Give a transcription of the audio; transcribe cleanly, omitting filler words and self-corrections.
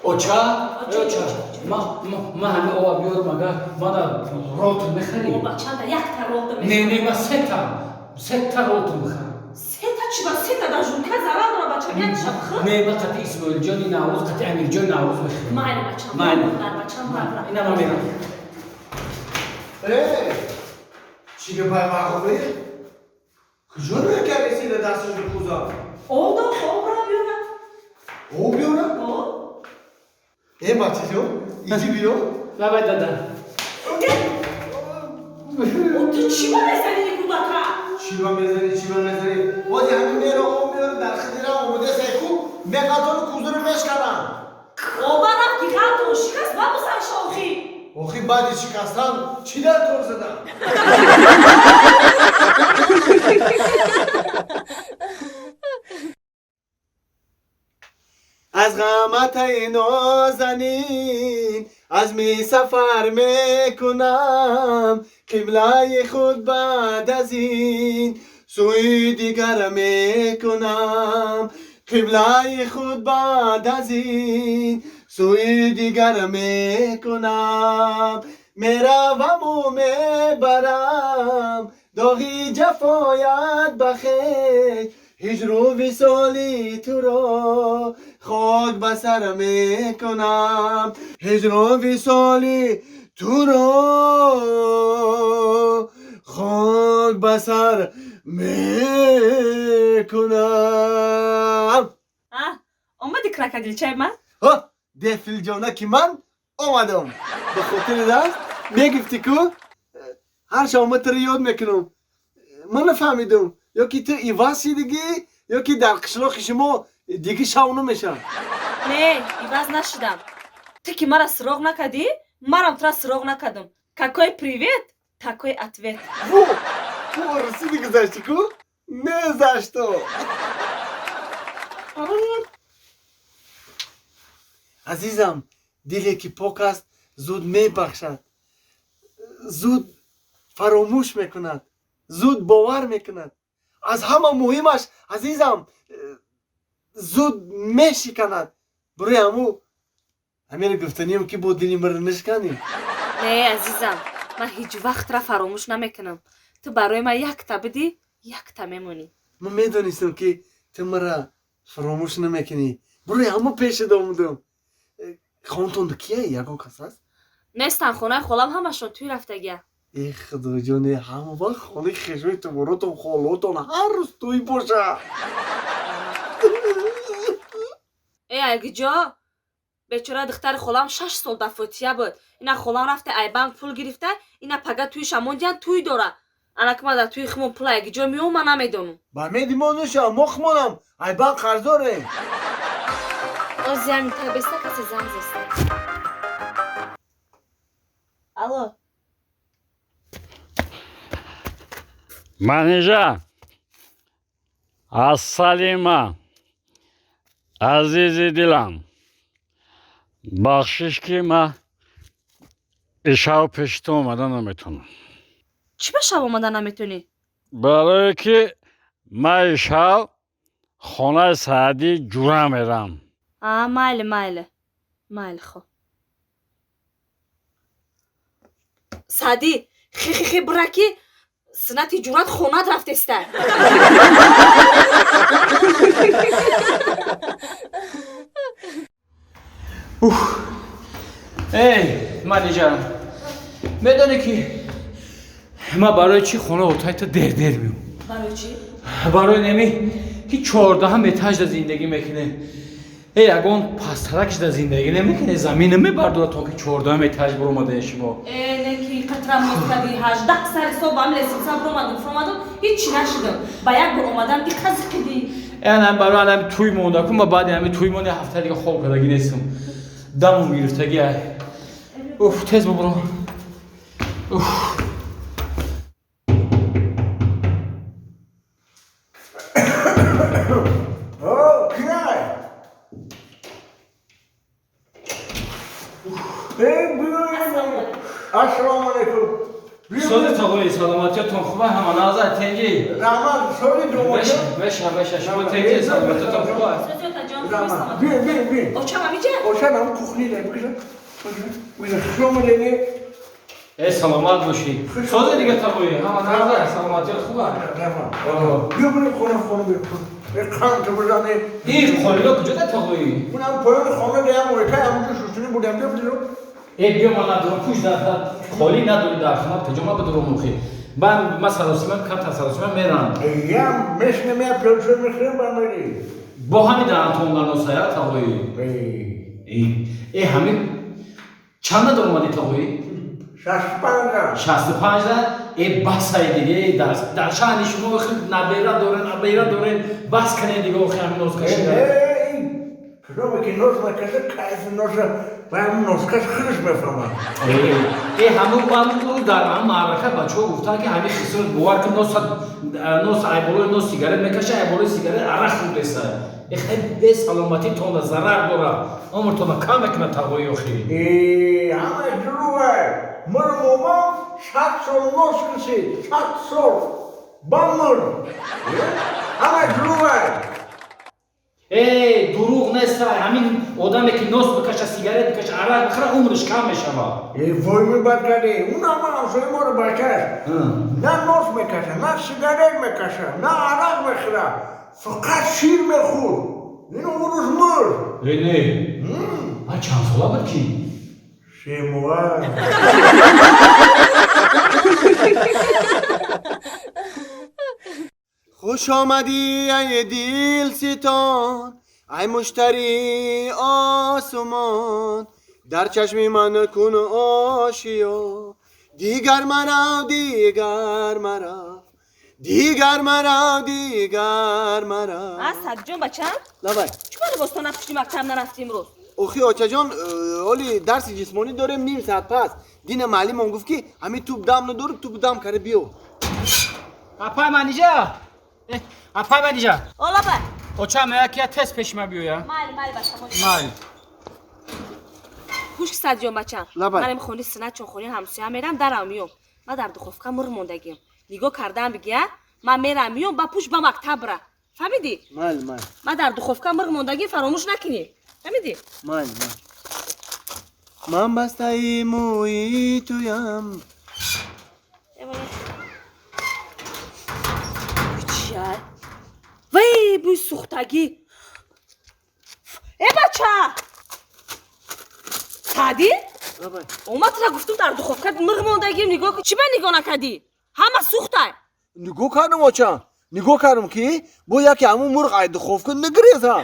Оча, оча, ма ҳами ова биёрам, агар мана ролтон мехарӣ? О, бачанда якта ролтон. Не, не, ма сета ролтон мехарам. Сета чӣ ба сета дажунка зарар дора, бачам, якша бихӯр. Не, ма қати Исмоилҷони Наврӯз, қати Амирҷони Наврӯз мехарам. Майли, бачам. Майли. Бачам. Ина ма мерам. Э, чӣ гапай, Мағфури? Куҷо рӯя кардесида дасташро кӯза? Об дод, обра биёра. Об биёра? О. Э, бачаҷон, иҷи биё. Давай, дада. О, ту чӣ ба мезанӣ кӯдака? Чӣ ба мезанӣ, чӣ ба мезанӣ? Бози ҳамин мера об меёра, дар хидира омода сайку, меғалтону кӯзаро мешканам. Оба рафт ки ғалтон шикаст, ба бузан шохӣ. Охи, баъди шикастан чӣ дар кор задам? Аз ғаматаи нозанин азми сафар мекунам, қиблаи худ баъд аз ин сӯи дигар мекунам, қиблаи худ баъд аз ин сӯи дигар мекунам, мераваму мебарам доғи ҷафоят ба хеш, ҳиҷру висоли туро хок ба сар мекунам, ҳиҷру висоли туро хок ба сар мекунам. А, омади, крокодилчаи ман? Дефилҷона, ки ман омадам, ба хотири даст мегуфтӣ ку, ҳар шаб ман туро ёд мекунам. Ман нафаҳмидам, ё ки ту иваз шидагӣ, ё ки дар қишлоқи шумо диги шав намешавад. Не, иваз нашудам. Ту ки мара суроғ накардӣ, марам тура суроғ накардам. Какой привет, такой ответ. Во, ту расиди, гузашти ку, не за что. Азизам, диле ки пок аст, зуд мебахшад, зуд фаромӯш мекунад, зуд бовар мекунад. Аз ҳама муҳимаш, азизам, зуд мешиканад. Барои ҳаму ҳамиро гуфтанием, ки бо дили маро нашиканӣ. Не, азизам, ман ҳеҷ вақтра фаромӯш намекунам. Ту барои ман якта бидӣ, якта мемонӣ. Ман медонистам, ки ту мара фаромӯш намекунӣ, барои ҳамо пешат омадам. Хонтонда кия, ягон кас аст? Нестан, хонаи холам ҳамашон тӯй рафтагия. Э, худоҷоне, ҳама вақт хонаи хешои туборотон, холотон ҳар рӯз тӯй боша. Э, айгиҷо, бечора духтари холам 6 сол дар фотия буд. Ина холам рафта, ай банк пул гирифта, ина пага тӯйша мондиян, тӯй дора. Анаки ма дар тӯи химон пул айгиҷо меом, ман намедонам. Ба меди мо нуша, мо химонам ай банк қарздорем. Озиами табеста, касе занг зеста. Алло. Манижа, ассалима, азизи дилам, бахшиш, ки ма ишав пеши ту омада наметавонам. Чӣ ба шаб омада наметонӣ? Барое ки ма ишав хонаи Саъдӣ ҷура мерам. А, майли, майли, майли, хоб. Саъдӣ, хе-хе-хе, бура, ки суннати ҷурат хонат рафтеста. Эй, Манижа, медонӣ, ки ман барои чӣ хона отайта дер дер меом? Барои чӣ? Барои неми ки 14-ҳам этажда зиндагӣ мекунӣ. Э, ягон пасттаракшда зиндагӣ намекунӣ, замин намебардора, то ки 14-ҳам этаж биромадаe шумо. Э, не, ки қатра моз кардӣ, 18 сари соб ам лесица биромадум, фуромадум, ҳичи нашидам. Ба як бор омадан иқазиқидӣ. Э, анам барои анами тӯй монда ку, ма баъди ҳами тӯй монда ҳафта дига хоб кардагӣ нестам, дамум гирифтагӣ. Ай, уф, тез бубуро, уф. О, кияй? Э, ассалому алайкум. Сози тоғои, саломатиятон хуба, ҳама назар, тенҷи? Раҳмат, соли. Меша, меша, шумо тенҷи, саломатиятон хуба? Созиотаҷон. Бия, бия, бия. Очам ҳамиҷа? Очам ҳам кухни дар. Бигзар. Бигзар. Хуш омадед. Э, саломат бошӣ. Созе дига тағоӣ, ҳама нағза, саломатият хуба? Биё бирем хона, хона биё. Қанд бизане. Ин қолино куҷо да тағоӣ? Унам поёни хона даям ойка, ҳамонҷо шустунӣ будам. Биё бирем. Э, биё, ман надорам, пӯш дар қолӣ надорӣ дар хона, пиҷома бидорам охи. Бан ма саросима, камтар саросима мерам. Ям мешнем, я пиёлчо мехӯрем, ба мери. Бо ҳами даҳантон наносая тағоӣ. Э, ҳами чанда дор омадӣ тағоӣ? 65. 65-да? Э, басай диге, дар шаъни шумо охи набера дорен, набера дорен, бас канед дига охи ҳами ноз кашида. Кадоме ки нос накаша, кайфи носа ба ҳамн носкаш худаш мефаҳмад. Э, ҳамун дар ҳам маърака бачаҳо гуфтанд, ки ҳами хисрот, бовар кун, нос айболои нос сигарет мекаша, айболои сигарет арақ хӯрдеса. Э, хеле бесаломатӣ тонда зарар дорад, умртона кам мекунад тағои охи. Э, ҳамаш дурӯғе. Мир момам 100 сол нос кашид, 100 сол ба мир. Ҳамаш дурӯғе. Э, дурӯғ нест, ҳамин одаме ки нос бикаша, сигарет бикаша, арақ бихӯра, умриш кам мешавад. Э, вой, мебад кардӣ. Он ҳама ҳамсояи моро бачааш на нос мекаша, на сигарет мекаша, на арақ мехӯра, фақат шир мехӯрд. Ину рӯз мурд. Э, не, а чанд сола буд ки? 3 моҳа. Хуш омадӣ, ай дилситон, ай муштари осумон, дар чашми ман кун ошиё, дигар марав, дигар марав, дигар марав, дигар марав. А, Садиҷон, бачам. Лабай. Чӣ кор либосто напӯшти, мактаб нарафти имрӯз? Охи, очаҷон, ҳоли дарси ҷисмонӣ дорем ним саат пас. Дина маълимон гуфт, ки ҳамин туп дам надору, туп дам карда биё. Апай Манижа, апай Манижа. Олаба. Очам як я тест пеши ма биёя. Майли, майли, бачам. Майли. Гӯш ки, Садиҷон, бачам. Лабай. Манам хони синат чон хони ҳамсоя мерам, дарам миём. Ма дар духовка мурғ мондагием, нигоҳ кардаам бигия. Ман мерам, миём, ба пӯш, ба мактаб ра, фаҳмидӣ? Майли, майли. Ма дар духовка мурғ мондагием, фаромӯш накунӣ, фаҳмидӣ? Майли, майли. Ман бастаи мӯи туям. Чия? Вай, бӯи сӯхтагӣ! Э, бача Саъдӣ! Лабай. Омад, тра гуфтум, дар духовка мурғ мондагием, нигоҳ кун. Чӣ ба нигоҳ накардӣ? Ҳама сӯхтай. Нигоҳ кардам, оча, нигоҳ кардам, ки бо яке ҳамун мурғ ай духовка нагирезам.